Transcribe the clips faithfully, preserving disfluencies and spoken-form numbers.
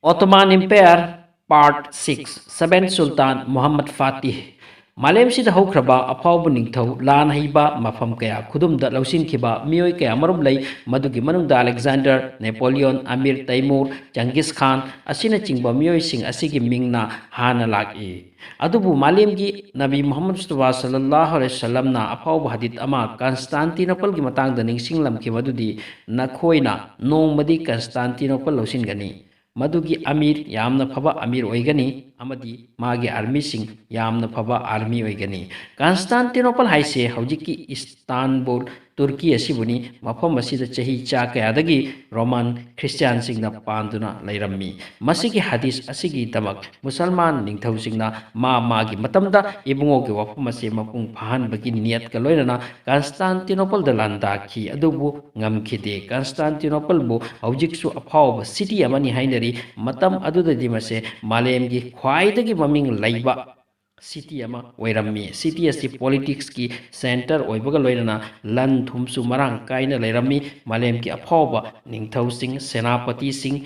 Ottoman Empire, Part six, Seventh Sultan Muhammad Fatih. ꯃꯥꯂꯦꯝꯁꯤꯗ ꯍꯧꯈ꯭ꯔꯕ ꯑꯐꯥꯎꯕ ꯅꯤꯡꯊꯧ, ꯂꯥꯟ ꯍꯩꯕ, ꯃꯐꯝ ꯀꯌꯥ ꯈꯨꯗꯨꯝꯗ ꯂꯧꯁꯤꯟꯈꯤꯕ ꯃꯤꯑꯣꯏ ꯀꯌꯥ ꯃꯔꯨꯝ ꯂꯩ꯫ ꯃꯗꯨꯒꯤ ꯃꯅꯨꯡꯗ ꯑꯂꯦꯛꯖꯥꯟꯗꯔ, ꯅꯦꯄꯣꯂꯤꯌꯣꯟ, ꯑꯃꯤꯔ ꯇꯩꯃꯨꯔ, ꯆꯪꯒꯤꯁ ꯈꯥꯟ ꯑꯁꯤꯅꯆꯤꯡꯕ ꯃꯤꯑꯣꯏꯁꯤꯡ ꯑꯁꯤꯒꯤ ꯃꯤꯡꯅ ꯍꯥꯟꯅ ꯂꯥꯛꯏ꯫ ꯑꯗꯨꯕꯨ ꯃꯥꯂꯦꯝꯒꯤ ꯅꯕꯤ ꯃꯨꯍꯝꯃꯗ ꯃꯨꯁꯇꯐꯥ ꯁꯜꯂꯜꯂꯥꯍꯨ ꯑꯂꯩꯍꯤ ꯋꯁꯜꯂꯝꯅ ꯑꯐꯥꯎꯕ ꯍꯗꯤꯠ ꯑꯃ ꯀꯟꯁꯇꯥꯟꯇꯤꯅꯣꯄꯜꯒꯤ ꯃꯇꯥꯡꯗ ꯅꯤꯡꯁꯤꯡꯂꯝꯈꯤꯕ ꯑꯗꯨꯗꯤ, "ꯅꯈꯣꯏꯅ ꯅꯣꯡꯃꯗꯤ ꯀꯟꯁꯇꯥꯟꯇꯤꯅꯣꯄꯜ ꯂꯧꯁꯤꯟꯒꯅꯤ꯫ ꯃꯗꯨꯒꯤ ꯑꯃꯤꯔ ꯌꯥꯝꯅ ꯐꯕ ꯑꯃꯤꯔ ꯑꯣꯏꯒꯅꯤ, ꯑꯃꯗꯤ ꯃꯥꯒꯤ ꯑꯥꯔꯃꯤꯁꯤꯡ ꯌꯥꯝꯅ ꯐꯕ ꯑꯥꯔꯃꯤ ꯑꯣꯏꯒꯅꯤ"꯫ ꯀꯟꯁꯇꯥꯟꯇꯤꯅꯣꯄꯜ ꯍꯥꯏꯁꯦ ꯍꯧꯖꯤꯛꯀꯤ ꯏꯁꯇꯥꯟꯕꯨꯜ, ꯇꯨꯔꯀꯤ ꯑꯁꯤꯕꯨꯅꯤ꯫ ꯃꯐꯝ ꯑꯁꯤꯗ ꯆꯍꯤ ꯆꯥ ꯀꯌꯥꯗꯒꯤ ꯔꯣꯃꯥꯟ ꯈ꯭ꯔꯤꯁꯇꯤꯌꯥꯟꯁꯤꯡꯅ ꯄꯥꯟꯗꯨꯅ ꯂꯩꯔꯝꯃꯤ꯫ ꯃꯁꯤꯒꯤ ꯍꯗꯤꯁ ꯑꯁꯤꯒꯤꯗꯃꯛ ꯃꯨꯁꯜꯃꯥꯟ ꯅꯤꯡꯊꯧꯁꯤꯡꯅ ꯃꯥ ꯃꯥꯒꯤ ꯃꯇꯝꯗ ꯏꯕꯨꯡꯉꯣꯒꯤ ꯋꯥꯐꯝ ꯑꯁꯤ ꯃꯄꯨꯡ ꯐꯥꯍꯟꯕꯒꯤ ꯅꯤꯌꯠꯀ ꯂꯣꯏꯅꯅ ꯀꯟꯁꯇꯥꯟꯇꯤꯅꯣꯄꯜꯗ ꯂꯥꯟꯗꯥꯈꯤ, ꯑꯗꯨꯕꯨ ꯉꯝꯈꯤꯗꯦ꯫ ꯀꯟꯁꯇꯥꯟꯇꯤꯅꯣꯄꯜꯕꯨ ꯍꯧꯖꯤꯛꯁꯨ ꯑꯐꯥꯎꯕ ꯁꯤꯇꯤ ꯑꯃꯅꯤ ꯍꯥꯏꯅꯔꯤ꯫ ꯃꯇꯝ ꯑꯗꯨꯗꯗꯤ ꯃꯁꯦ ꯃꯥꯂꯦꯝꯒꯤ ꯈ꯭ꯋꯥꯏꯗꯒꯤ ꯃꯃꯤꯡ ꯂꯩꯕ ꯁꯤꯇꯤ ꯑꯃ ꯑꯣꯏꯔꯝꯃꯤ꯫ ꯁꯤꯇꯤ ꯑꯁꯤ ꯄꯣꯂꯤꯇꯤꯛꯁꯀꯤ ꯁꯦꯟꯇꯔ ꯑꯣꯏꯕꯒ ꯂꯣꯏꯅꯅ ꯂꯟ ꯊꯨꯝꯁꯨ ꯃꯔꯥꯡ ꯀꯥꯏꯅ ꯂꯩꯔꯝꯃꯤ꯫ ꯃꯥꯂꯦꯝꯒꯤ ꯑꯐꯥꯎꯕ ꯅꯤꯡꯊꯧꯁꯤꯡ, ꯁꯦꯅꯥꯄꯇꯤꯁꯤꯡ,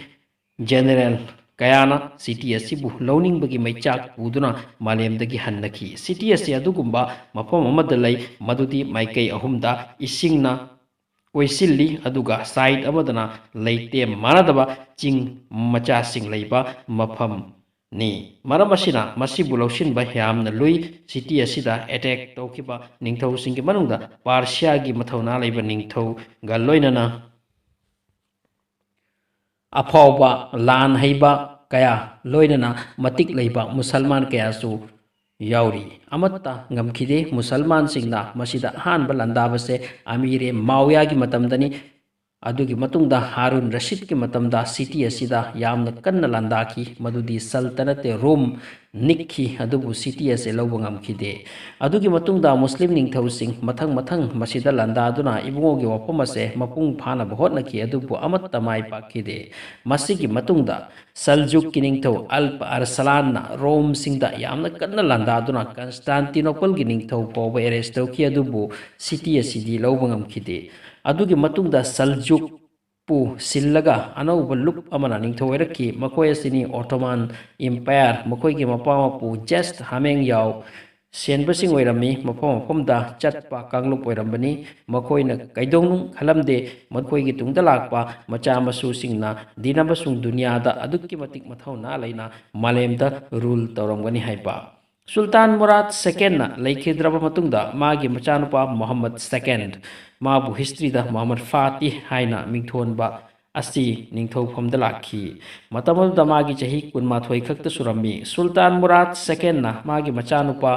ꯖꯦꯅꯦꯔꯦꯜ ꯀꯌꯥꯅ ꯁꯤꯇꯤ ꯑꯁꯤꯕꯨ ꯂꯧꯅꯤꯡꯕꯒꯤ ꯃꯩꯆꯥꯛ ꯄꯨꯗꯨꯅ ꯃꯥꯂꯦꯝꯗꯒꯤ ꯍꯟꯅꯈꯤ꯫ ꯁꯤꯇꯤ ꯑꯁꯤ ꯑꯗꯨꯒꯨꯝꯕ ꯃꯐꯝ ꯑꯃꯗ ꯂꯩ, ꯃꯗꯨꯗꯤ ꯃꯥꯏꯀꯩ ꯑꯍꯨꯝꯗ ꯏꯁꯤꯡꯅ ꯀꯣꯏꯁꯤꯜꯂꯤ, ꯑꯗꯨꯒ ꯁꯥꯏꯠ ꯑꯃꯗꯅ ꯂꯩꯇꯦꯝ ꯃꯥꯟꯅꯗꯕ ꯆꯤꯡ ꯃꯆꯥꯁꯤꯡ ꯂꯩꯕ ꯃꯐꯝꯅꯤ꯫ ꯃꯔꯝ ꯑꯁꯤꯅ ꯃꯁꯤꯕꯨ ꯂꯧꯁꯤꯟꯕ ꯌꯥꯝꯅ ꯂꯨꯏ꯫ ꯁꯤꯇꯤ ꯑꯁꯤꯗ ꯑꯦꯇꯦꯛ ꯇꯧꯈꯤꯕ ꯅꯤꯡꯊꯧꯁꯤꯡꯒꯤ ꯃꯅꯨꯡꯗ ꯄꯥꯔꯁꯤꯌꯥꯒꯤ ꯃꯊꯧꯅꯥ ꯂꯩꯕ ꯅꯤꯡꯊꯧꯒ ꯂꯣꯏꯅꯅ ꯑꯐꯥꯎꯕ ꯂꯥꯟ ꯍꯩꯕ ꯀꯌꯥ, ꯂꯣꯏꯅꯅ ꯃꯇꯤꯛ ꯂꯩꯕ ꯃꯨꯁꯜꯃꯥꯟ ꯀꯌꯥꯁꯨ ꯌꯥꯎꯔꯤ꯫ ꯑꯃꯠꯇ ꯉꯝꯈꯤꯗꯦ꯫ ꯃꯨꯁꯜꯃꯥꯟꯁꯤꯡꯅ ꯃꯁꯤꯗ ꯑꯍꯥꯟꯕ ꯂꯥꯟꯗꯥꯕꯁꯦ ꯑꯃꯤꯔꯦ ꯃꯥꯎꯌꯥꯒꯤ ꯃꯇꯝꯗꯅꯤ꯫ ꯑꯗꯨꯒꯤ ꯃꯇꯨꯡꯗ ꯍꯥꯔꯨꯟ ꯔꯁꯤꯗꯀꯤ ꯃꯇꯝꯗ ꯁꯤꯇꯤ ꯑꯁꯤꯗ ꯌꯥꯝꯅ ꯀꯟꯅ ꯂꯥꯟꯗꯥꯈꯤ, ꯃꯗꯨꯗꯤ ꯁꯜꯇꯅꯠꯇꯦ ꯔꯣꯝ ꯅꯤꯛꯈꯤ, ꯑꯗꯨꯕꯨ ꯁꯤꯇꯤ ꯑꯁꯤ ꯂꯧꯕ ꯉꯝꯈꯤꯗꯦ꯫ ꯑꯗꯨꯒꯤ ꯃꯇꯨꯡꯗ ꯃꯨꯁꯂꯤꯝ ꯅꯤꯡꯊꯧꯁꯤꯡ ꯃꯊꯪ ꯃꯊꯪ ꯃꯁꯤꯗ ꯂꯥꯟꯗꯥꯗꯨꯅ ꯏꯕꯨꯡꯉꯣꯒꯤ ꯋꯥꯐꯝ ꯑꯁꯦ ꯃꯄꯨꯡ ꯐꯥꯅꯕ ꯍꯣꯠꯅꯈꯤ, ꯑꯗꯨꯕꯨ ꯑꯃꯠꯇ ꯃꯥꯏ ꯄꯥꯛꯈꯤꯗꯦ꯫ ꯃꯁꯤꯒꯤ ꯃꯇꯨꯡꯗ ꯁꯜꯖꯨꯛꯀꯤ ꯅꯤꯡꯊꯧ ꯑꯜꯄ ꯑꯔꯁꯂꯥꯟꯅ ꯔꯣꯝꯁꯤꯡꯗ ꯌꯥꯝꯅ ꯀꯟꯅ ꯂꯥꯟꯗꯥꯗꯨꯅ ꯀꯟꯁꯇꯥꯟꯇꯤꯅꯣꯄꯜꯒꯤ ꯅꯤꯡꯊꯧ ꯐꯥꯎꯕ ꯑꯦꯔꯦꯁ ꯇꯧꯈꯤ, ꯑꯗꯨꯕꯨ ꯁꯤꯇꯤ ꯑꯁꯤꯗꯤ ꯂꯧꯕ ꯉꯝꯈꯤꯗꯦ꯫ ꯑꯗꯨꯒꯤ ꯃꯇꯨꯡꯗ ꯁꯜꯖꯨꯛ ꯄꯨ ꯁꯤꯜꯂꯒ ꯑꯅꯧꯕ ꯂꯨꯞ ꯑꯃꯅ ꯅꯤꯡꯊꯧ ꯑꯣꯏꯔꯛꯈꯤ꯫ ꯃꯈꯣꯏ ꯑꯁꯤꯅꯤ ꯑꯣꯇꯣꯃꯥꯟ ꯏꯝꯄꯥꯌꯔ꯫ ꯃꯈꯣꯏꯒꯤ ꯃꯄꯥ ꯃꯄꯨ ꯖꯦꯁ ꯍꯥꯃꯦꯡ ꯌꯥꯎ ꯁꯦꯟꯕꯁꯤꯡ ꯑꯣꯏꯔꯝꯃꯤ꯫ ꯃꯐꯝ ꯃꯐꯝꯗ ꯆꯠꯄ ꯀꯥꯡꯂꯨꯞ ꯑꯣꯏꯔꯝꯕꯅꯤ꯫ ꯃꯈꯣꯏꯅ ꯀꯩꯗꯧꯅꯨꯡ ꯈꯜꯂꯝꯗꯦ꯫ ꯃꯈꯣꯏꯒꯤ ꯇꯨꯡꯗ ꯂꯥꯛꯄ ꯃꯆꯥ ꯃꯁꯨꯁꯤꯡꯅ ꯗꯤꯟ ꯑꯃꯁꯨꯡ ꯗꯨꯅꯤꯌꯥꯗ ꯑꯗꯨꯛꯀꯤ ꯃꯇꯤꯛ ꯃꯊꯧꯅꯥ ꯂꯩꯅ ꯃꯥꯂꯦꯝꯗ ꯔꯨꯜ ꯇꯧꯔꯝꯒꯅꯤ ꯍꯥꯏꯕ꯫ ꯁꯨꯜꯇꯥꯟ ꯃꯨꯔꯥꯗ ꯁꯦꯀꯦꯟꯅ ꯂꯩꯈꯤꯗ꯭ꯔꯕ ꯃꯇꯨꯡꯗ ꯃꯥꯒꯤ ꯃꯆꯥꯅꯨꯄꯥ ꯃꯨꯍꯝꯃꯗ ꯁꯦꯀꯦꯟ, ꯃꯥꯕꯨ ꯍꯤꯁꯇ꯭ꯔꯤꯗ ꯃꯨꯍꯝꯃꯗ ꯐꯥꯇꯤꯍ ꯍꯥꯏꯅ ꯃꯤꯡꯊꯣꯟꯕ ꯑꯁꯤ ꯅꯤꯡꯊꯧꯐꯝꯗ ꯂꯥꯛꯈꯤ꯫ ꯃꯇꯝ ꯑꯗꯨꯗ ꯃꯥꯒꯤ ꯆꯍꯤ ꯀꯨꯟꯃꯥꯊꯣꯏ ꯈꯛꯇ ꯁꯨꯔꯝꯃꯤ꯫ ꯁꯨꯜꯇꯥꯟ ꯃꯨꯔꯥꯗ ꯁꯦꯀꯦꯟꯅ ꯃꯥꯒꯤ ꯃꯆꯥꯅꯨꯄꯥ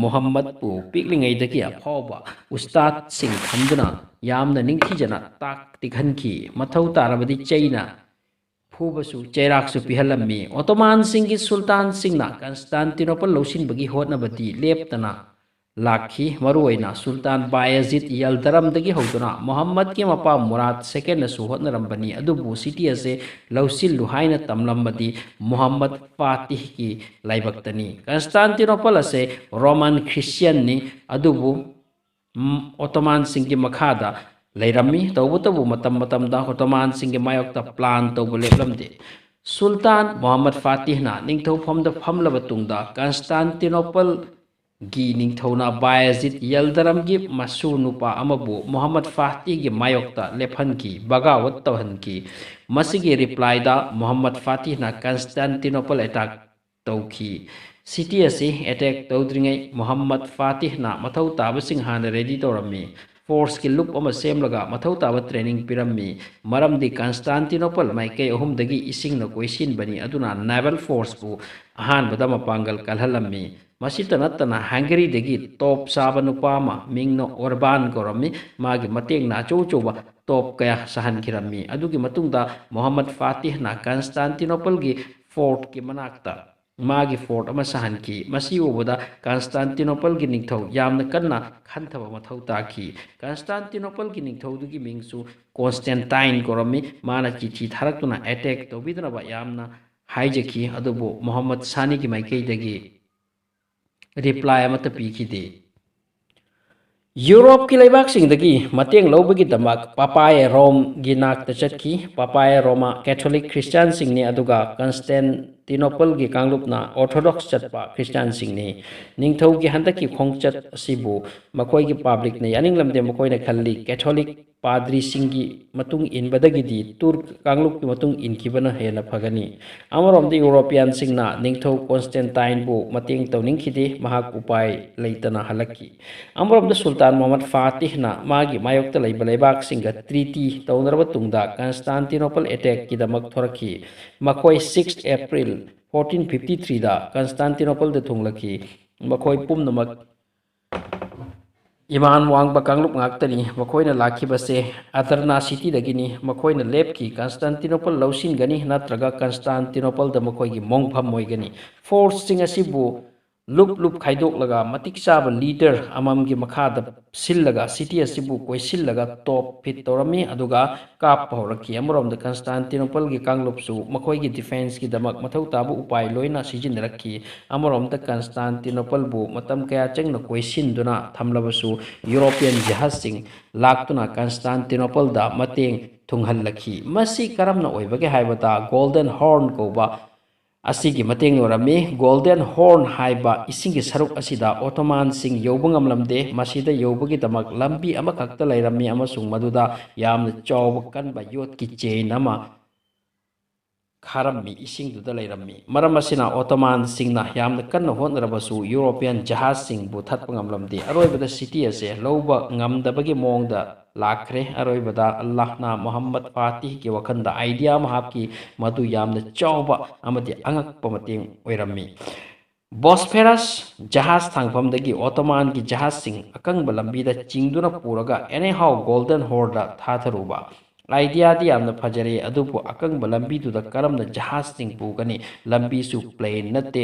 ꯃꯨꯍꯝꯃꯗꯄꯨ ꯄꯤꯛꯂꯤꯉꯩꯗꯒꯤ ꯑꯐꯥꯎꯕ ꯎꯁꯇꯥꯗꯁꯤꯡ ꯊꯝꯗꯨꯅ ꯌꯥꯝꯅ ꯅꯤꯡꯊꯤꯖꯅ ꯇꯥꯛ ꯇꯤꯛꯍꯟꯈꯤ꯫ ꯃꯊꯧ ꯇꯥꯔꯕꯗꯤ ꯆꯩꯅ ꯐꯨꯕꯁꯨ, ꯆꯩꯔꯥꯛꯁꯨ ꯄꯤꯍꯜꯂꯝꯃꯤ꯫ ꯑꯣꯇꯣꯃꯥꯟꯁꯤꯡꯒꯤ ꯁꯨꯜꯇꯥꯟꯁꯤꯡꯅ ꯀꯟꯁꯇꯥꯟꯇꯤꯅꯣꯄꯜ ꯂꯧꯁꯤꯟꯕꯒꯤ ꯍꯣꯠꯅꯕꯗꯤ ꯂꯦꯞꯇꯅ ꯂꯥꯛꯈꯤ꯫ ꯃꯔꯨꯑꯣꯏꯅ ꯁꯨꯜꯇꯥꯟ ꯕꯥꯌꯥꯖꯤꯗ ꯌꯜꯗꯔꯝꯗꯒꯤ ꯍꯧꯗꯨꯅ ꯃꯨꯍꯝꯃꯗꯀꯤ ꯃꯄꯥ ꯃꯨꯔꯥꯗ ꯁꯦꯀꯦꯟꯅꯁꯨ ꯍꯣꯠꯅꯔꯝꯕꯅꯤ, ꯑꯗꯨꯕꯨ ꯁꯤꯇꯤ ꯑꯁꯦ ꯂꯧꯁꯤꯜꯂꯨ ꯍꯥꯏꯅ ꯇꯝꯂꯝꯕꯗꯤ ꯃꯨꯍꯝꯃꯗ ꯐꯥꯇꯤꯍꯀꯤ ꯂꯥꯏꯕꯛꯇꯅꯤ꯫ ꯀꯟꯁꯇꯥꯟꯇꯤꯅꯣꯄꯜ ꯑꯁꯦ ꯔꯣꯃꯥꯟ ꯈ꯭ꯔꯤꯁꯇꯤꯌꯟꯅꯤ, ꯑꯗꯨꯕꯨ ꯎꯝ, ꯑꯣꯇꯣꯃꯥꯟꯁꯤꯡꯒꯤ ꯃꯈꯥꯗ ꯂꯩꯔꯝꯃꯤ꯫ ꯇꯧꯕꯇꯕꯨ ꯃꯇꯝ ꯃꯇꯝꯗ ꯑꯣꯇꯣꯃꯥꯟꯁꯤꯡꯒꯤ ꯃꯥꯌꯣꯛꯇ ꯄ꯭ꯂꯥꯟ ꯇꯧꯕ ꯂꯦꯞꯂꯝꯗꯦ꯫ ꯁꯨꯜꯇꯥꯟ ꯃꯨꯍꯝꯃꯗ ꯐꯥꯇꯤꯍꯅ ꯅꯤꯡꯊꯧꯐꯝꯗ ꯐꯝꯂꯕ ꯇꯨꯡꯗ ꯀꯟꯁꯇꯥꯟꯇꯤꯅꯣꯄꯜꯒꯤ ꯅꯤꯡꯊꯧꯅ ꯕꯥꯌꯥꯖꯤꯗ ꯌꯜꯗꯔꯝꯒꯤ ꯃꯁꯨ ꯅꯨꯄꯥ ꯑꯃꯕꯨ ꯃꯨꯍꯝꯃꯗ ꯐꯥꯇꯤꯍꯒꯤ ꯃꯥꯌꯣꯛꯇ ꯂꯦꯞꯍꯟꯈꯤ, ꯕꯒꯥꯋꯠ ꯇꯧꯍꯟꯈꯤ꯫ ꯃꯁꯤꯒꯤ ꯔꯤꯄ꯭ꯂꯥꯏꯗ ꯃꯨꯍꯝꯃꯗ ꯐꯥꯇꯤꯍꯅ ꯀꯟꯁꯇꯥꯟꯇꯤꯅꯣꯄꯜ ꯑꯦꯇꯥꯛ ꯇꯧꯈꯤ꯫ ꯁꯤꯇꯤ ꯑꯁꯤ ꯑꯦꯇꯦꯛ ꯇꯧꯗ꯭ꯔꯤꯉꯩ ꯃꯨꯍꯝꯃꯗ ꯐꯥꯇꯤꯍꯅ ꯃꯊꯧ ꯇꯥꯕꯁꯤꯡ ꯍꯥꯟꯅ ꯔꯦꯗꯤ ꯇꯧꯔꯝꯃꯤ꯫ ꯐꯣꯔꯁꯀꯤ ꯂꯨꯞ ꯑꯃ ꯁꯦꯝꯂꯒ ꯃꯊꯧ ꯇꯥꯕ ꯇ꯭ꯔꯦꯅꯤꯡ ꯄꯤꯔꯝꯃꯤ꯫ ꯃꯔꯝꯗꯤ ꯀꯟꯁꯇꯥꯟꯇꯤꯅꯣꯄꯜ ꯃꯥꯏꯀꯩ ꯑꯍꯨꯝꯗꯒꯤ ꯏꯁꯤꯡꯅ ꯀꯣꯏꯁꯤꯟꯕꯅꯤ, ꯑꯗꯨꯅ ꯅꯦꯚꯦꯜ ꯐꯣꯔꯁꯄꯨ ꯑꯍꯥꯟꯕꯗ ꯃꯄꯥꯡꯒꯜ ꯀꯜꯍꯜꯂꯝꯃꯤ꯫ ꯃꯁꯤꯇ ꯅꯠꯇꯅ ꯍꯪꯒꯔꯤꯗꯒꯤ ꯇꯣꯞ ꯁꯥꯕ ꯅꯨꯄꯥ ꯑꯃ ꯃꯤꯡꯅ ꯑꯣꯔꯕꯥꯟ ꯀꯧꯔꯝꯃꯤ꯫ ꯃꯥꯒꯤ ꯃꯇꯦꯡꯅ ꯑꯆꯧ ꯑꯆꯧꯕ ꯇꯣꯞ ꯀꯌꯥ ꯁꯥꯍꯟꯈꯤꯔꯝꯃꯤ꯫ ꯑꯗꯨꯒꯤ ꯃꯇꯨꯡꯗ ꯃꯨꯍꯝꯃꯗ ꯐꯥꯇꯤꯍꯅ ꯀꯟꯁꯇꯥꯟꯇꯤꯅꯣꯄꯜꯒꯤ ꯐꯣꯔꯠꯀꯤ ꯃꯅꯥꯛꯇ ꯃꯥꯒꯤ ꯐꯣꯔꯠ ꯑꯃ ꯁꯥꯍꯟꯈꯤ꯫ ꯃꯁꯤ ꯎꯕꯗ ꯀꯟꯁꯇꯥꯟꯇꯤꯅꯣꯄꯜꯒꯤ ꯅꯤꯡꯊꯧ ꯌꯥꯝꯅ ꯀꯟꯅ ꯈꯟꯊꯕ ꯃꯊꯧ ꯇꯥꯈꯤ꯫ ꯀꯟꯁꯇꯥꯟꯇꯤꯅꯣꯄꯜꯒꯤ ꯅꯤꯡꯊꯧꯗꯨꯒꯤ ꯃꯤꯡꯁꯨ ꯀꯣꯟꯁꯇꯦꯟꯇꯥꯏꯟ ꯀꯧꯔꯝꯃꯤ꯫ ꯃꯥꯅ ꯆꯤꯊꯤ ꯊꯥꯔꯛꯇꯨꯅ ꯑꯦꯇꯦꯛ ꯇꯧꯕꯤꯗꯅꯕ ꯌꯥꯝꯅ ꯍꯥꯏꯖꯈꯤ, ꯑꯗꯨꯕꯨ ꯃꯨꯍꯝꯃꯗ ꯁꯥꯅꯤꯒꯤ ꯃꯥꯏꯀꯩꯗꯒꯤ ꯔꯤꯄ꯭ꯂꯥꯏ ꯑꯃꯠꯇ ꯄꯤꯈꯤꯗꯦ꯫ ꯌꯨꯔꯣꯞꯀꯤ ꯂꯩꯕꯥꯛꯁꯤꯡꯗꯒꯤ ꯃꯇꯦꯡ ꯂꯧꯕꯒꯤꯗꯃꯛ ꯄꯥꯄꯥꯌ ꯔꯣꯝꯒꯤ ꯅꯥꯛꯇ ꯆꯠꯈꯤ꯫ ꯄꯥꯄꯥꯌ ꯔꯣꯃꯥ ꯀꯦꯊꯣꯂꯤꯛ ꯈ꯭ꯔꯤꯁꯇꯤꯌꯥꯟꯁꯤꯡꯅꯤ, ꯑꯗꯨꯒ ꯀꯟꯁꯇꯦꯟꯇꯤꯅꯣꯄꯜꯒꯤ ꯀꯥꯡꯂꯨꯞꯅ ꯑꯣꯔꯊꯣꯗꯣꯛꯁ ꯆꯠꯄ ꯈ꯭ꯔꯤꯁꯇꯤꯌꯥꯟꯁꯤꯡꯅꯤ꯫ ꯅꯤꯡꯊꯧꯒꯤ ꯍꯟꯗꯛꯀꯤ ꯈꯣꯡꯆꯠ ꯑꯁꯤꯕꯨ ꯃꯈꯣꯏꯒꯤ ꯄꯥꯕ꯭ꯂꯤꯛꯅ ꯌꯥꯅꯤꯡꯂꯝꯗꯦ꯫ ꯃꯈꯣꯏꯅ ꯈꯜꯂꯤ, ꯀꯦꯊꯣꯂꯤꯛ ꯄꯥꯗ꯭ꯔꯤꯁꯤꯡꯒꯤ ꯃꯇꯨꯡ ꯏꯟꯕꯗꯒꯤꯗꯤ ꯇꯨꯔꯛ ꯀꯥꯡꯂꯨꯞꯀꯤ ꯃꯇꯨꯡ ꯏꯟꯈꯤꯕꯅ ꯍꯦꯟꯅ ꯐꯒꯅꯤ꯫ ꯑꯃꯔꯣꯝꯗ ꯌꯨꯔꯣꯄꯤꯌꯥꯟꯁꯤꯡꯅ ꯅꯤꯡꯊꯧ ꯀꯣꯟꯁꯇꯦꯟꯇꯥꯏꯟꯕꯨ ꯃꯇꯦꯡ ꯇꯧꯅꯤꯡꯈꯤꯗꯦ, ꯃꯍꯥꯛ ꯎꯄꯥꯏ ꯂꯩꯇꯅ ꯍꯜꯂꯛꯈꯤ꯫ ꯑꯃꯔꯣꯝꯗ ꯁꯨꯜꯇꯥꯟ ꯃꯨꯍꯝꯃꯗ ꯐꯥꯇꯤꯍꯅ ꯃꯥꯒꯤ ꯃꯥꯌꯣꯛꯇ ꯂꯩꯕ ꯂꯩꯕꯥꯛꯁꯤꯡꯒ ꯇ꯭ꯔꯤꯇꯤ ꯇꯧꯅꯔꯕ ꯇꯨꯡꯗ ꯀꯟꯁꯇꯥꯟꯇꯤꯅꯣꯄꯜ ꯑꯦꯇꯦꯛꯀꯤꯗꯃꯛ ꯊꯣꯔꯛꯈꯤ꯫ ꯃꯈꯣꯏ sixth April fourteen fifty threeꯗ ꯀꯟꯁꯇꯥꯟꯇꯤꯅꯣꯄꯜꯗ ꯊꯨꯡꯂꯛꯈꯤ꯫ ꯃꯈꯣꯏ ꯄꯨꯝꯅꯃꯛ ꯏꯃꯥꯟ ꯋꯥꯡꯕ ꯀꯥꯡꯂꯨꯞ ꯉꯥꯛꯇꯅꯤ꯫ ꯃꯈꯣꯏꯅ ꯂꯥꯛꯈꯤꯕꯁꯦ ꯑꯗꯔꯅꯥ ꯁꯤꯇꯤꯗꯒꯤꯅꯤ꯫ ꯃꯈꯣꯏꯅ ꯂꯦꯞꯈꯤ, ꯀꯟꯁꯇꯥꯟꯇꯤꯅꯣꯄꯜ ꯂꯧꯁꯤꯟꯒꯅꯤ ꯅꯠꯇ꯭ꯔꯒ ꯀꯟꯁꯇꯥꯟꯇꯤꯅꯣꯄꯜꯗ ꯃꯈꯣꯏꯒꯤ ꯃꯣꯡꯐꯝ ꯑꯣꯏꯒꯅꯤ꯫ ꯐꯣꯔꯁꯁꯤꯡ ꯑꯁꯤꯕꯨ ꯂꯨꯞ ꯂꯨꯞ ꯈꯥꯏꯗꯣꯛꯂꯒ ꯃꯇꯤꯛ ꯆꯥꯕ ꯂꯤꯗꯔ ꯑꯃꯃꯝꯒꯤ ꯃꯈꯥꯗ ꯁꯤꯜꯂꯒ ꯁꯤꯇꯤ ꯑꯁꯤꯕꯨ ꯀꯣꯏꯁꯤꯜꯂꯒ ꯇꯣꯞ ꯐꯤꯠ ꯇꯧꯔꯝꯃꯤ, ꯑꯗꯨꯒ ꯀꯥꯞꯄ ꯍꯧꯔꯛꯈꯤ꯫ ꯑꯃꯔꯣꯝꯗ ꯀꯟꯁꯇꯥꯟꯇꯤꯅꯣꯄꯜꯒꯤ ꯀꯥꯡꯂꯨꯞꯁꯨ ꯃꯈꯣꯏꯒꯤ ꯗꯤꯐꯦꯟꯁꯀꯤꯗꯃꯛ ꯃꯊꯧ ꯇꯥꯕ ꯎꯄꯥꯏ ꯂꯣꯏꯅ ꯁꯤꯖꯤꯟꯅꯔꯛꯈꯤ꯫ ꯑꯃꯔꯣꯝꯗ ꯀꯟꯁꯇꯥꯟꯇꯤꯅꯣꯄꯜꯕꯨ ꯃꯇꯝ ꯀꯌꯥ ꯆꯪꯅ ꯀꯣꯏꯁꯤꯟꯗꯨꯅ ꯊꯝꯂꯕꯁꯨ ꯌꯨꯔꯣꯄꯤꯌꯟ ꯖꯍꯥꯖꯁꯤꯡ ꯂꯥꯛꯇꯨꯅ ꯀꯟꯁꯇꯥꯟꯇꯤꯅꯣꯄꯜꯗ ꯃꯇꯦꯡ ꯊꯨꯡꯍꯜꯂꯛꯈꯤ꯫ ꯃꯁꯤ ꯀꯔꯝꯅ ꯑꯣꯏꯕꯒꯦ ꯍꯥꯏꯕꯗ ꯒꯣꯜꯗꯟ ꯍꯣꯔꯟ ꯀꯧꯕ ꯑꯁꯤꯒꯤ ꯃꯇꯦꯡ ꯑꯣꯏꯔꯝꯃꯤ꯫ ꯒꯣꯜꯗꯟ ꯍꯣꯔꯟ ꯍꯥꯏꯕ ꯏꯁꯤꯡꯒꯤ ꯁꯔꯨꯛ ꯑꯁꯤꯗ ꯑꯣꯇꯣꯃꯥꯟꯁꯤꯡ ꯌꯧꯕ ꯉꯝꯂꯝꯗꯦ꯫ ꯃꯁꯤꯗ ꯌꯧꯕꯒꯤꯗꯃꯛ ꯂꯝꯕꯤ ꯑꯃꯈꯛꯇ ꯂꯩꯔꯝꯃꯤ ꯑꯃꯁꯨꯡ ꯃꯗꯨꯗ ꯌꯥꯝꯅ ꯆꯥꯎꯕ ꯀꯟꯕ ꯌꯣꯠꯀꯤ ꯆꯦꯟ ꯑꯃ ꯈꯥꯔꯝꯃꯤ, ꯏꯁꯤꯡꯗꯨꯗ ꯂꯩꯔꯝꯃꯤ꯫ ꯃꯔꯝ ꯑꯁꯤꯅ ꯑꯣꯇꯣꯃꯥꯟꯁꯤꯡꯅ ꯌꯥꯝꯅ ꯀꯟꯅ ꯍꯣꯠꯅꯔꯕꯁꯨ ꯌꯨꯔꯣꯄꯤꯌꯟ ꯖꯍꯥꯖꯁꯤꯡꯕꯨ ꯊꯠꯄ ꯉꯝꯂꯝꯗꯦ꯫ ꯑꯔꯣꯏꯕꯗ ꯁꯤꯇꯤ ꯑꯁꯦ ꯂꯧꯕ ꯉꯝꯗꯕꯒꯤ ꯃꯑꯣꯡꯗ ꯂꯥꯛꯈ꯭ꯔꯦ꯫ ꯑꯔꯣꯏꯕꯗ ꯑꯜꯂꯥꯍꯅ ꯃꯨꯍꯝꯃꯗ ꯐꯥꯇꯤꯍꯒꯤ ꯋꯥꯈꯜꯗ ꯑꯥꯏꯗꯤꯌꯥ ꯑꯃ ꯍꯥꯞꯈꯤ, ꯃꯗꯨ ꯌꯥꯝꯅ ꯆꯥꯎꯕ ꯑꯃꯗꯤ ꯑꯉꯛꯄ ꯃꯇꯦꯡ ꯑꯣꯏꯔꯝꯃꯤ꯫ ꯕꯣꯁꯐꯦꯔꯁ ꯖꯍꯥꯖ ꯊꯥꯡꯐꯝꯗꯒꯤ ꯑꯣꯇꯣꯃꯥꯟꯒꯤ ꯖꯍꯥꯖꯁꯤꯡ ꯑꯀꯪꯕ ꯂꯝꯕꯤꯗ ꯆꯤꯡꯗꯨꯅ ꯄꯨꯔꯒ ꯑꯦꯅꯤꯍꯥꯎ ꯒꯣꯜꯗꯟ ꯍꯣꯔꯗ ꯊꯥꯊꯔꯨꯕ꯫ ꯑꯥꯏꯗꯤꯌꯥꯗꯤ ꯌꯥꯝꯅ ꯐꯖꯔꯦ, ꯑꯗꯨꯕꯨ ꯑꯀꯪꯕ ꯂꯝꯕꯤꯗꯨꯗ ꯀꯔꯝꯅ ꯖꯍꯥꯖꯁꯤꯡ ꯄꯨꯒꯅꯤ? ꯂꯝꯕꯤꯁꯨ ꯄ꯭ꯂꯦꯟ ꯅꯠꯇꯦ,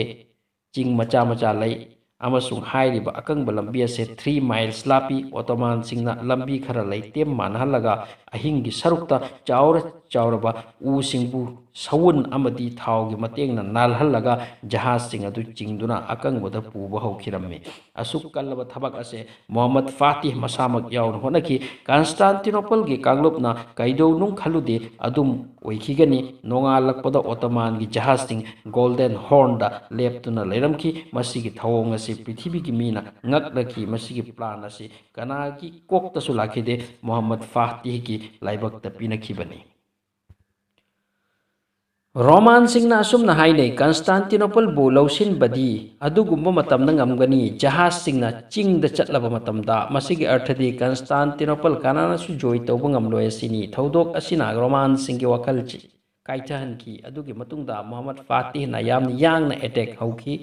ꯆꯤꯡ ꯃꯆꯥ ꯃꯆꯥ ꯂꯩ, ꯑꯃꯁꯨꯡ ꯍꯥꯏꯔꯤꯕ ꯑꯀꯪꯕ ꯂꯝꯕꯤ ꯑꯁꯦ three miles ꯂꯥꯞꯄꯤ꯫ ꯑꯣꯇꯣꯃꯥꯟꯁꯤꯡꯅ ꯂꯝꯕꯤ ꯈꯔ ꯂꯩꯇꯦꯝ ꯃꯥꯟꯅꯍꯜꯂꯒ ꯑꯍꯤꯡꯒꯤ ꯁꯔꯨꯛꯇ ꯆꯥꯎꯔ-, ꯆꯥꯎꯔꯕ ꯎꯁꯤꯡꯕꯨ ꯁꯎꯟ ꯑꯃꯗꯤ ꯊꯥꯎꯒꯤ ꯃꯇꯦꯡꯅ ꯅꯥꯜꯍꯜꯂꯒ ꯖꯍꯥꯖꯁꯤꯡ ꯑꯗꯨ ꯆꯤꯡꯗꯨꯅ ꯑꯀꯪꯕꯗ ꯄꯨꯕ ꯍꯧꯈꯤꯔꯝꯃꯤ꯫ ꯑꯁꯨꯛ ꯀꯜꯂꯕ ꯊꯕꯛ ꯑꯁꯦ ꯃꯨꯍꯝꯃꯗ ꯐꯥꯇꯤꯍ ꯃꯁꯥꯃꯛ ꯌꯥꯎꯅ ꯍꯣꯠꯅꯈꯤ꯫ ꯀꯟꯁꯇꯥꯟꯇꯤꯅꯣꯄꯜꯒꯤ ꯀꯥꯡꯂꯨꯞꯅ ꯀꯩꯗꯧꯅꯨꯡ ꯈꯜꯂꯨꯗꯦ ꯑꯗꯨꯝ ꯑꯣꯏꯈꯤꯒꯅꯤ꯫ ꯅꯣꯡꯉꯥꯜꯂꯛꯄꯗ ꯑꯣꯇꯣꯃꯥꯟꯒꯤ ꯖꯍꯥꯖꯁꯤꯡ ꯒꯣꯜꯗꯦꯟ ꯍꯣꯔꯟꯗ ꯂꯦꯞꯇꯨꯅ ꯂꯩꯔꯝꯈꯤ꯫ ꯃꯁꯤꯒꯤ ꯊꯧꯑꯣꯡ ꯑꯁꯤ ꯄ꯭ꯔꯤꯊꯤꯕꯤꯒꯤ ꯃꯤꯅ ꯉꯛꯅꯈꯤ꯫ ꯃꯁꯤꯒꯤ ꯄ꯭ꯂꯥꯟ ꯑꯁꯤ ꯀꯅꯥꯒꯤ ꯀꯣꯛꯇꯁꯨ ꯂꯥꯛꯈꯤꯗꯦ, ꯃꯨꯍꯝꯃꯗ ꯐꯥꯇꯤꯍꯒꯤ ꯂꯥꯏꯕꯛꯇ ꯄꯤꯅꯈꯤꯕꯅꯤ꯫ ꯔꯣꯃꯥꯟꯁꯤꯡꯅ ꯑꯁꯨꯝꯅ ꯍꯥꯏꯅꯩ, ꯀꯟꯁꯇꯥꯟꯇꯤꯅꯣꯄꯜꯕꯨ ꯂꯧꯁꯤꯟꯕꯗꯤ ꯑꯗꯨꯒꯨꯝꯕ ꯃꯇꯝꯗ ꯉꯝꯒꯅꯤ, ꯖꯍꯥꯖꯁꯤꯡꯅ ꯆꯤꯡꯗ ꯆꯠꯂꯕ ꯃꯇꯝꯗ꯫ ꯃꯁꯤꯒꯤ ꯑꯔꯊꯗꯤ ꯀꯟꯁꯇꯥꯟꯇꯤꯅꯣꯄꯜ ꯀꯅꯥꯅꯁꯨ ꯖꯣꯏ ꯇꯧꯕ ꯉꯝꯂꯣꯏ ꯑꯁꯤꯅꯤ꯫ ꯊꯧꯗꯣꯛ ꯑꯁꯤꯅ ꯔꯣꯃꯥꯟꯁꯤꯡꯒꯤ ꯋꯥꯈꯜ ꯀꯥꯏꯊꯍꯟꯈꯤ꯫ ꯑꯗꯨꯒꯤ ꯃꯇꯨꯡꯗ ꯃꯨꯍꯝꯃꯗ ꯐꯥꯇꯤꯍꯅ ꯌꯥꯝꯅ ꯌꯥꯡꯅ ꯑꯦꯇꯦꯛ ꯍꯧꯈꯤ꯫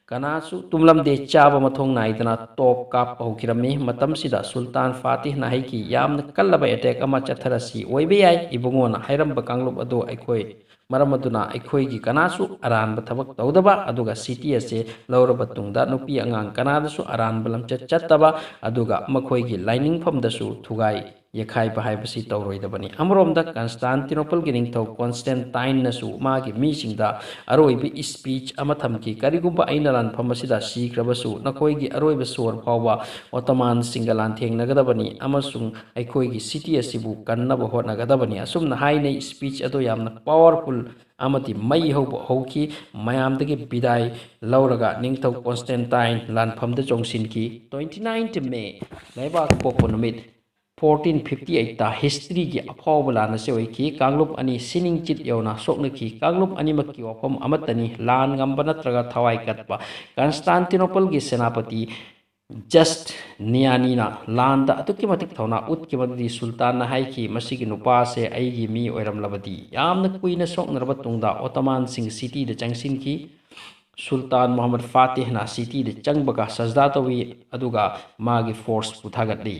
ꯀꯅꯥꯁꯨ ꯇꯨꯝꯂꯝꯗꯦ, ꯆꯥꯕ ꯃꯊꯣꯡ ꯅꯥꯏꯗꯅ ꯇꯣꯞ ꯀꯥꯞꯄ ꯍꯧꯈꯤꯔꯝꯃꯤ꯫ ꯃꯇꯝꯁꯤꯗ ꯁꯨꯜꯇꯥꯟ ꯐꯥꯇꯤꯍꯅ ꯍꯥꯏꯈꯤ, "ꯌꯥꯝꯅ ꯀꯜꯂꯕ ꯑꯦꯇꯦꯛ ꯑꯃ ꯆꯠꯊꯔꯁꯤ ꯑꯣꯏꯕ ꯌꯥꯏ, ꯏꯕꯨꯡꯉꯣꯅ ꯍꯥꯏꯔꯝꯕ ꯀꯥꯡꯂꯨꯞ ꯑꯗꯨ ꯑꯩꯈꯣꯏ ꯃꯔꯝ ꯑꯗꯨꯅ ꯑꯩꯈꯣꯏꯒꯤ ꯀꯅꯥꯁꯨ ꯑꯔꯥꯟꯕ ꯊꯕꯛ ꯇꯧꯗꯕ, ꯑꯗꯨꯒ ꯁꯤꯇꯤ ꯑꯁꯦ ꯂꯧꯔꯕ ꯇꯨꯡꯗ ꯅꯨꯄꯤ ꯑꯉꯥꯡ ꯀꯅꯥꯗꯁꯨ ꯑꯔꯥꯟꯕ ꯂꯝꯆꯠ ꯆꯠꯇꯕ, ꯑꯗꯨꯒ ꯃꯈꯣꯏꯒꯤ ꯂꯥꯏꯅꯤꯡꯐꯝꯗꯁꯨ ꯊꯨꯒꯥꯏ ꯌꯩꯈꯥꯏꯕ ꯍꯥꯏꯕꯁꯤ ꯇꯧꯔꯣꯏꯗꯕꯅꯤ꯫" ꯑꯃꯔꯣꯝꯗ ꯀꯟꯁꯇꯥꯟꯇꯤꯅꯣꯄꯜꯒꯤ ꯅꯤꯡꯊꯧ ꯀꯣꯟꯁꯇꯦꯟꯇꯥꯏꯟꯅꯁꯨ ꯃꯥꯒꯤ ꯃꯤꯁꯤꯡꯗ ꯑꯔꯣꯏꯕ ꯏꯁꯄꯤꯆ ꯑꯃ ꯊꯝꯈꯤ, "ꯀꯔꯤꯒꯨꯝꯕ ꯑꯩꯅ ꯂꯥꯟꯐꯝ ꯑꯁꯤꯗ ꯁꯤꯈ꯭ꯔꯕꯁꯨ ꯅꯈꯣꯏꯒꯤ ꯑꯔꯣꯏꯕ ꯁꯣꯔ ꯐꯥꯎꯕ ꯑꯣꯇꯣꯃꯥꯟꯁꯤꯡꯒ ꯂꯥꯟꯊꯦꯡꯅꯒꯗꯕꯅꯤ ꯑꯃꯁꯨꯡ ꯑꯩꯈꯣꯏꯒꯤ ꯁꯤꯇꯤ ꯑꯁꯤꯕꯨ ꯀꯟꯅꯕ ꯍꯣꯠꯅꯒꯗꯕꯅꯤ꯫" ꯑꯁꯨꯝꯅ ꯍꯥꯏꯅꯩ꯫ ꯏꯁꯄꯤꯆ ꯑꯗꯨ ꯌꯥꯝꯅ ꯄꯥꯋꯔꯐꯨꯜ ꯑꯃꯗꯤ ꯃꯩ ꯍꯧꯕ ꯍꯧꯈꯤ꯫ ꯃꯌꯥꯝꯗꯒꯤ ꯕꯤꯗꯥꯏ ꯂꯧꯔꯒ ꯅꯤꯡꯊꯧ ꯀꯣꯟꯁꯇꯦꯟꯇꯥꯏꯟ ꯂꯥꯟꯐꯝꯗ ꯆꯣꯡꯁꯤꯟꯈꯤ꯫ Twenty ninth May, ꯂꯩꯕꯥꯛ ꯄꯣꯛꯄ ꯅꯨꯃꯤꯠ, fourteen fifty eight ꯇ ꯍꯤꯁꯇ꯭ꯔꯤꯒꯤ ꯑꯐꯥꯎꯕ ꯂꯥꯟ ꯑꯁꯤ ꯑꯣꯏꯈꯤ꯫ ꯀꯥꯡꯂꯨꯞ ꯑꯅꯤ ꯁꯤꯅꯤꯡꯆꯤꯠ ꯌꯧꯅ ꯁꯣꯛꯅꯈꯤ꯫ ꯀꯥꯡꯂꯨꯞ ꯑꯅꯤꯃꯛꯀꯤ ꯋꯥꯐꯝ ꯑꯃꯠꯇꯅꯤ, ꯂꯥꯟ ꯉꯝꯕ ꯅꯠꯇ꯭ꯔꯒ ꯊꯋꯥꯏ ꯀꯠꯄ꯫ ꯀꯟꯁꯇꯥꯟꯇꯤꯅꯣꯄꯜꯒꯤ ꯁꯦꯅꯥꯄꯇꯤ ꯖꯁꯅꯤꯌꯥꯅꯤꯅ ꯂꯥꯟꯗ ꯑꯗꯨꯛꯀꯤ ꯃꯇꯤꯛ ꯊꯧꯅꯥ ꯎꯠꯈꯤꯕꯗꯨꯗꯤ ꯁꯨꯜꯇꯥꯟꯅ ꯍꯥꯏꯈꯤ, "ꯃꯁꯤꯒꯤ ꯅꯨꯄꯥ ꯑꯁꯦ ꯑꯩꯒꯤ ꯃꯤ ꯑꯣꯏꯔꯝꯂꯕꯗꯤ꯫" ꯌꯥꯝꯅ ꯀꯨꯏꯅ ꯁꯣꯛꯅꯔꯕ ꯇꯨꯡꯗ ꯑꯣꯇꯣꯃꯥꯟꯁꯤꯡ ꯁꯤꯇꯤꯗ ꯆꯪꯁꯤꯟꯈꯤ꯫ ꯁꯨꯜꯇꯥꯟ ꯃꯨꯍꯝꯃꯗ ꯐꯥꯇꯤꯍꯅ ꯁꯤꯇꯤꯗ ꯆꯪꯕꯒ ꯁꯖꯗꯥ ꯇꯧꯏ, ꯑꯗꯨꯒ ꯃꯥꯒꯤ ꯐꯣꯔꯁꯄꯨ ꯊꯥꯒꯠꯂꯤ꯫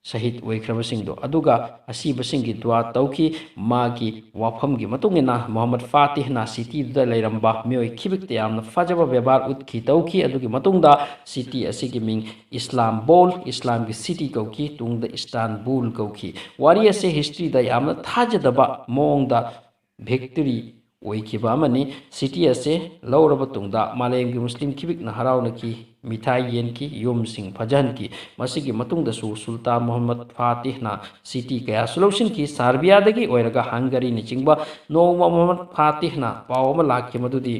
ꯁꯍꯤꯗ ꯑꯣꯏꯈ꯭ꯔꯕꯁꯤꯡꯗꯣ꯫ ꯑꯗꯨꯒ ꯑꯁꯤꯕꯁꯤꯡꯒꯤ ꯗꯨꯋꯥ ꯇꯧꯈꯤ꯫ ꯃꯥꯒꯤ ꯋꯥꯐꯝꯒꯤ ꯃꯇꯨꯡ ꯏꯟꯅ ꯃꯨꯍꯝꯃꯗ ꯐꯥꯇꯤꯍꯅ ꯁꯤꯇꯤꯗꯨꯗ ꯂꯩꯔꯝꯕ ꯃꯤꯑꯣꯏ ꯈꯤꯕꯤꯛꯇ ꯌꯥꯝꯅ ꯐꯖꯕ ꯕꯦꯕꯥꯔ ꯎꯠꯈꯤ, ꯇꯧꯈꯤ꯫ ꯑꯗꯨꯒꯤ ꯃꯇꯨꯡꯗ ꯁꯤꯇꯤ ꯑꯁꯤꯒꯤ ꯃꯤꯡ ꯏꯁꯂꯥꯝꯕꯣꯜ, ꯏꯁꯂꯥꯝꯒꯤ ꯁꯤꯇꯤ ꯀꯧꯈꯤ, ꯇꯨꯡꯗ ꯏꯁꯇꯥꯟꯕꯨꯜ ꯀꯧꯈꯤ꯫ ꯋꯥꯔꯤ ꯑꯁꯦ ꯍꯤꯁꯇ꯭ꯔꯤꯗ ꯌꯥꯝꯅ ꯊꯥꯖꯗꯕ ꯃꯑꯣꯡꯗ ꯚꯤꯛꯇꯣꯔꯤ ꯑꯣꯏꯈꯤꯕ ꯑꯃꯅꯤ꯫ ꯁꯤꯇꯤ ꯑꯁꯦ ꯂꯧꯔꯕ ꯇꯨꯡꯗ ꯃꯥꯂꯦꯝꯒꯤ ꯃꯨꯁꯂꯤꯝ ꯈꯤꯕꯤꯛꯅ ꯍꯔꯥꯎꯅꯈꯤ, ꯃꯤꯊꯥꯏ ꯌꯦꯟꯈꯤ, ꯌꯨꯝꯁꯤꯡ ꯐꯖꯍꯟꯈꯤ꯫ ꯃꯁꯤꯒꯤ ꯃꯇꯨꯡꯗꯁꯨ ꯁꯨꯜꯇꯥꯟ ꯃꯨꯍꯝꯃꯗ ꯐꯥꯇꯤꯍꯅ ꯁꯤꯇꯤ ꯀꯌꯥꯁꯨ ꯂꯧꯁꯤꯟꯈꯤ꯫ ꯁꯥꯔꯕꯤꯌꯥꯗꯒꯤ ꯑꯣꯏꯔꯒ ꯍꯪꯒꯔꯤꯅ ꯆꯤꯡꯕ ꯅꯣꯡꯃ ꯃꯨꯍꯝꯃꯗ ꯐꯥꯇꯤꯍꯅ ꯄꯥꯎ ꯑꯃ ꯂꯥꯛꯈꯤ, ꯃꯗꯨꯗꯤ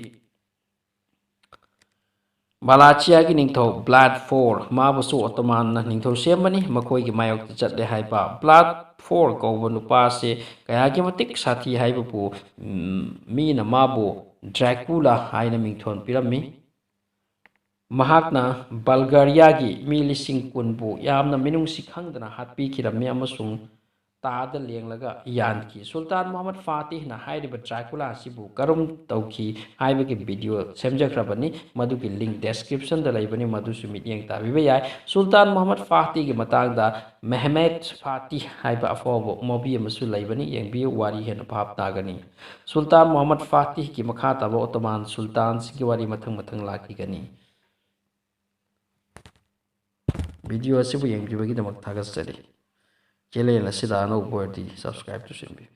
ꯃꯂꯥꯆꯤꯌꯥꯒꯤ ꯅꯤꯡꯊꯧ ꯕ꯭ꯂꯥꯗ ꯐꯣꯔ, ꯃꯥꯕꯨꯁꯨ ꯑꯣꯇꯣꯃꯥꯟꯅ ꯅꯤꯡꯊꯧ ꯁꯦꯝꯕꯅꯤ, ꯃꯈꯣꯏꯒꯤ ꯃꯥꯌꯣꯛꯇ ꯆꯠꯂꯦ ꯍꯥꯏꯕ꯫ ꯕ꯭ꯂꯥꯗ ꯐꯣꯔ ꯀꯧꯕ ꯅꯨꯄꯥ ꯑꯁꯤ ꯀꯌꯥꯒꯤ ꯃꯇꯤꯛ ꯁꯥꯊꯤ ꯍꯥꯏꯕꯕꯨ, ꯎꯝ, ꯃꯤꯅ ꯃꯥꯕꯨ ꯗ꯭ꯔꯦꯀꯨꯂꯥ ꯍꯥꯏꯅ ꯃꯤꯡꯊꯣꯟ ꯄꯤꯔꯝꯃꯤ꯫ ꯃꯍꯥꯛꯅ ꯕꯜꯒꯥꯔꯤꯌꯥꯒꯤ ꯃꯤ ꯂꯤꯁꯤꯡ ꯀꯨꯟꯕꯨ ꯌꯥꯝꯅ ꯃꯤꯅꯨꯡꯁꯤ ꯈꯪꯗꯅ ꯍꯥꯠꯄꯤꯈꯤꯔꯝꯃꯤ ꯑꯃꯁꯨꯡ ꯇꯥꯗ ꯂꯦꯡꯂꯒ ꯌꯥꯟꯈꯤ꯫ ꯁꯨꯜꯇꯥꯟ ꯃꯨꯍꯝꯃꯗ ꯐꯥꯇꯤꯍꯅ ꯍꯥꯏꯔꯤꯕ ꯗ꯭ꯔꯥꯀꯨꯂꯥ ꯑꯁꯤꯕꯨ ꯀꯔꯝ ꯇꯧꯈꯤ ꯍꯥꯏꯕꯒꯤ ꯚꯤꯗꯤꯑꯣ ꯁꯦꯝꯖꯈ꯭ꯔꯕꯅꯤ꯫ ꯃꯗꯨꯒꯤ ꯂꯤꯡ ꯗꯦꯁꯀ꯭ꯔꯤꯞꯁꯟꯗ ꯂꯩꯕꯅꯤ, ꯃꯗꯨꯁꯨ ꯃꯤꯠꯌꯦꯡ ꯇꯥꯕꯤꯕ ꯌꯥꯏ꯫ ꯁꯨꯜꯇꯥꯟ ꯃꯨꯍꯝꯃꯗ ꯐꯥꯇꯤꯍꯒꯤ ꯃꯇꯥꯡꯗ ꯃꯦꯍꯃꯦꯠ ꯐꯥꯇꯤꯍ ꯍꯥꯏꯕ ꯑꯐꯥꯎꯕ ꯃꯨꯚꯤ ꯑꯃꯁꯨ ꯂꯩꯕꯅꯤ, ꯌꯦꯡꯕꯤꯌꯨ, ꯋꯥꯔꯤ ꯍꯦꯟꯅ ꯚꯥꯞ ꯇꯥꯒꯅꯤ꯫ ꯁꯨꯜꯇꯥꯟ ꯃꯨꯍꯝꯃꯗ ꯐꯥꯇꯤꯍꯒꯤ ꯃꯈꯥ ꯇꯥꯕ ꯑꯣꯇꯣꯃꯥꯟ ꯁꯨꯜꯇꯥꯟꯁꯤꯡꯒꯤ ꯋꯥꯔꯤ ꯃꯊꯪ ꯃꯊꯪ ꯂꯥꯛꯈꯤꯒꯅꯤ꯫ ꯚꯤꯗꯤꯑꯣ ꯑꯁꯤꯕꯨ ꯌꯦꯡꯕꯤꯕꯒꯤꯗꯃꯛ ꯊꯥꯒꯠꯆꯔꯤ꯫ ꯆꯦꯅꯦꯜ ꯑꯁꯤꯗ ꯑꯅꯧꯕ ꯑꯣꯏꯔꯗꯤ ꯁꯕꯁꯀ꯭ꯔꯥꯏꯕ ꯇꯧꯁꯤꯟꯕꯤꯌꯨ꯫